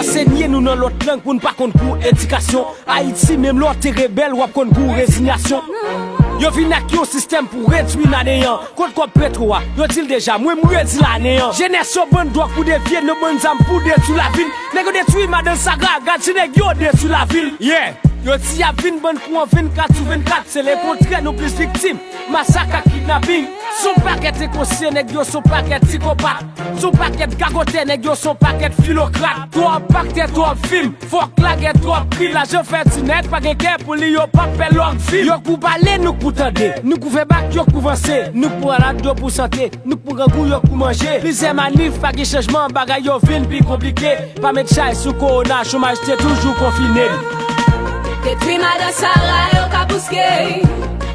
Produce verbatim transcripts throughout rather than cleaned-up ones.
Senye nou nan lòt lang pou n pa konn kou edikasyon. Ayiti, menm lè w te rebèl, w ap konn kou rezinyasyon. Yo vin ak yon sistèm pou redwi n a neyan. Kot kòb petwo a? Yo di l deja, mwen m redi l a neyan. Jenès yo bann dwòg pou devye n, yo bann zam pou detwi lavi n. Nèg yo detwi Madan Sara, gad jan nèg yo detwi lavi l. Yeah! Yo di y ap vin bann kou an vennkat sou vennkat, se lekontrè nou plis viktim. Masak ak kidnaping. Son pakèt enkonsyan, nèg yo son pakèt sikopat. Son pakèt gagotè, nèg yo son pakèt filokrat. Twòp aktè, twòp fim. Fòk lagè, twòp krim. Lajan fè ti nèg pa gen kè pou li, yo p ap fè lòk vim. Yo k pou pale, nou k pou tande. Nou k pou fè bak, yo k pou vanse. Nou k pou malad, yo pou sante. Nou k pou grangou, yo k pou manje. Plizyè manif, pa gen chanjman, bagay yo vin pi konplike. Pa met chay sou kowona, chomaj te toujou konfine n. Detwi Madan Sara, yo ka bouske.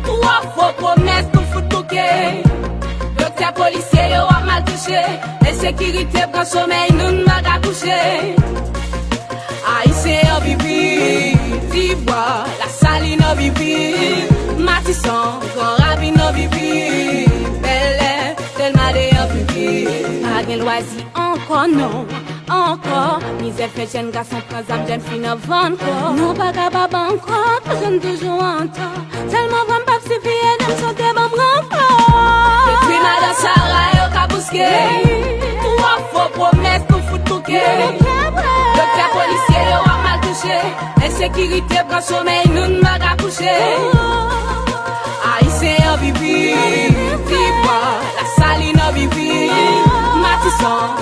Twòp fo pwomès nou fout bouke. Doktè, polisye, yo ap mal touche. Ensekirite pran somèy nou, n pa ka kouche. Ayisyen an vivi, Dibwa, Lasalin an vivi, Matisan, Gran Ravin an vivi, Bèlè, Dèlma de an vivi. Pa gen lwazi ankò non, ankò. Mizè fè jèn gason pran zam, jèn fi nan vann kò. Nou pa kapab ankò, toujou n toujou an tò. Tèlman vwa m p ap sifi, ede m chante, ban m ranfò. Detwi Madan Sara, yo ka bouske. Twòp fo pwomès nou fout bouke. Doktè, polisye, yo ap mal touche. Ensekirite pran somèy nou, n pa ka kouche. Ayisyen an vivi, Dibwa, Lasalin an vivi, Matisan,